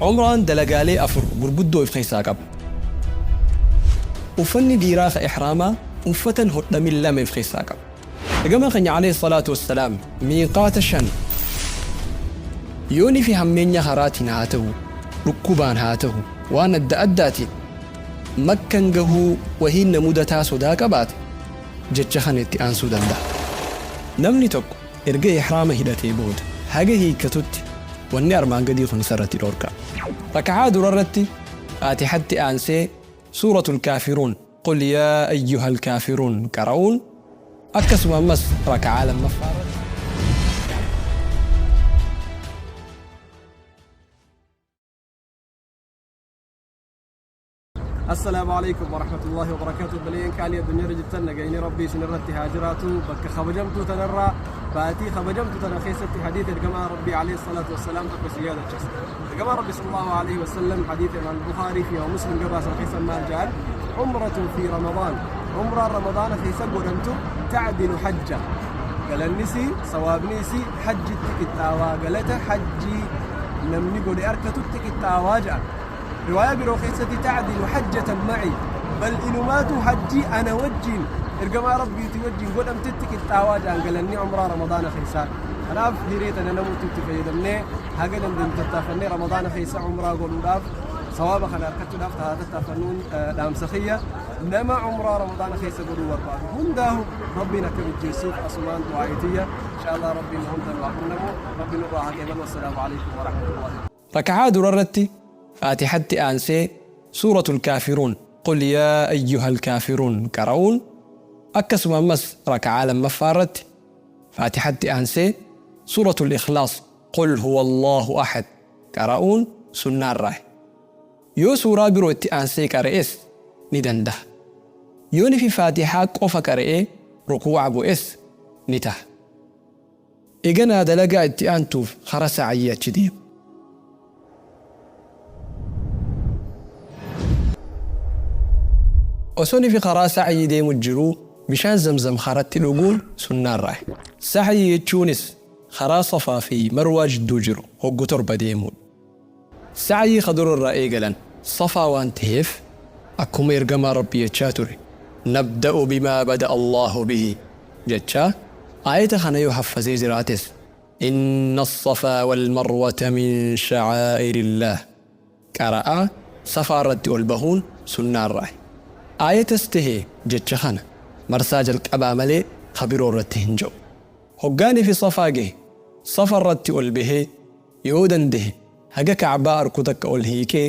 Umraan dalagaalee afur gurguddoo if keessaa qaba. Uffanni dhiiraa ka ihraamaa uffata hin hodhamin lama if keessaa qaba. Ergamaan keenya alayhi salaatu wassalaam miiqaata 5 yoonifi hammeenya karaatiin haa tahu, dhukkubaan haa tahu, waan adda addaatiin Makkan gahuu wahiin na mudataa sodaa qabaate jecha kana itti aansuu dandaha. Namni tokko erga ihraama hidhatee booda haga hiikkatutti wanni armaan gadii kun isarratti dhoorkaa. Raka'aa durarratti Faatihatti aansee Suuratul Kaafiruun, Qul yaa ayyuhal kaafiruun, qara'uun, akkasuma ammas raka'aa lammaffaa irratti. Assalaamu alaikum warahmatullahi wabarakatuh. Obboleeyyan qaalii addunyaa irra jirtan nagayni Rabbii isin irratti haa jiraatu. Bakka kabajamtuu tanarraa baatii kabajamtu tana keessatti hadiisa ergamaa Rabbii alayhi salaatu wassalaam tokko isin yaadachiisa. Ergamaa Rabbii sallallahu alayhi wasallam hadiisa Imaam Bukhaarii fi Imaam Muslim gabaasan keessa maal jedhan? Umratun fi Ramadaan. Umraan Ramadaana keessa godhamtu ta'dilu hajja. Galannisi sawaabni isii hajjitti qixxaawaa galata hajjii namni godhe arkatutti qixxaawaa jedhan. Riwaayaa biroo keessatti ta'dilu hajjatan ma'i bal inumaatu hajjii ana wajjiin ergamaa Rabbiitii wajjiin godhamtetti qixxaawaa jedhan galanni umraa Ramadaana keessaa. Kanaaf hiree tana namuutu itti fayyadamnee haga dandeenyu tattaaffannee Ramadaana keessa umraa godhuudhaaf sawaaba kana argachuudhaaf haa tattaaffannuun dhaamsa kiyya. Nama umraa Ramadaana keessa godhuu barbaadu hundaahu Rabbiin akka mijjeessuuf asumaan du'aa'ii tiyya. Inshaallah Rabbiin nu hunda nu haa qunnamu. Rabbi nurraa haa qeebalu. Assalaamu alaikum warahmatullahi. Raka'aa durarratti Faatihatti aansee Suuratul Kaafiruun, Qul yaa ayyuhal kaafiruun, qara'uun, akkasuma ammas raka'aa lammaffaa irratti Faatihatti aansee Suuratul Ikhlaas, Qul huwallaahu ahad, qara'uun sunnaarraahi. Yoo suuraa biroo itti aansee qara'es ni dandaha. Yoonifi Faatihaa qofa qara'ee rukuu'a bu'es ni taha. Eeganaa dalagaa itti aantuuf kara sa'yii achi deema. Osoo nifi karaa sa'yii deemu jiruu bishaan zamzam karatti dhuguun sunnaarraahi. Sa'yii jechuunis karaa safaa fi marwaa jidduu jiru hoggu 7 deemuudha. Sa'yii ka dura irraa eegalan Safaa waan taheef akkuma Ergamaan Rabbii jechaa ture Nabda'u bimaa bada'a Allaahu bihi jechaa aayata kana yoo haffazee jiraates Inna Assafaa wal-marwata min sha'aa'irillaah qara'aa Safaa irratti ol bahuun sunnaa irraahi. Aayatas tahe jecha kana marsaa jalqabaa malee ka biroo irratti hin ja'u. Hoggaanifi Safaa gahe Safa irratti ol bahee Yoo dandahe haga ka'baa arku takka ol hiiqee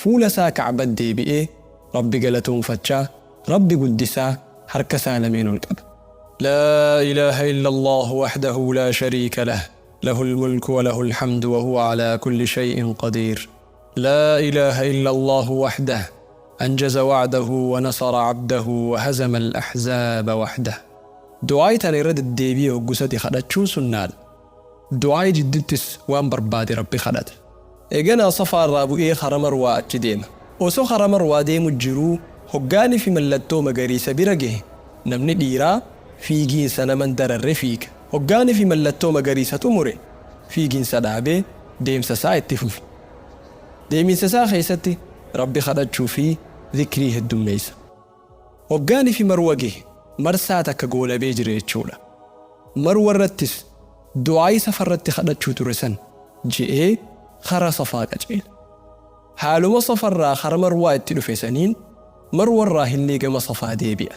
fuula isaa ka'bat deebi'ee Rabbi galatoomfachaa Rabbi guddisaa harka isaa lameen ol qaba. Laa ilaaha illallaahu wahdahu laa shariika lah, lahul mulku wa lahul hamdu wa huwa alaa kulli shay'in qadiir. Laa ilaaha illallaahu wahdah, anjaza wa'dahu wa nasara abdahu wa hazamal ahzaaba wahdah. Du'aa'ii tana irra deddeebi'ee hoggu sadi kadhachuun sunnaadha. Du'aa'ii jidduttis waan barbaade Rabbi kadhata. Eeganaa Safaa irraa bu'ee kara Marwaa achi deema. Osoo kara Marwaa deemu jiruu hoggaanifi mallattoo magariisa bira gahe namni dhiiraa fiigiinsa nama hin dararre fiiga. Hoggaanifi mallattoo magariisa xumure fiiginsa dhaabee deemsa isaa itti fufa. Deeminsa isaa keessatti Rabbi kadhachuu fi zikrii heddummeessa. Hoggaanifi Marwa gahe marsaa takka goolabee jira jechuudha. Marwa irrattis du'aa'ii Safarratti kadhachuu ture san je'ee kara Safaa qaceela. Haaluma Safarraa kara Marwaa itti dhufe saniin Marwarraahillee gama Safaa deebi'a.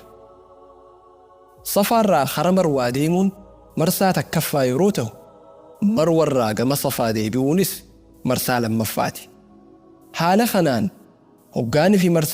Safaarraa kara Marwaa deemuun marsaa takkaffaa yeroo tahu, Marwarraa gama Safaa deebi'uunis marsaa lammaffaati. Haala kanaan hoggaanifi marsaa.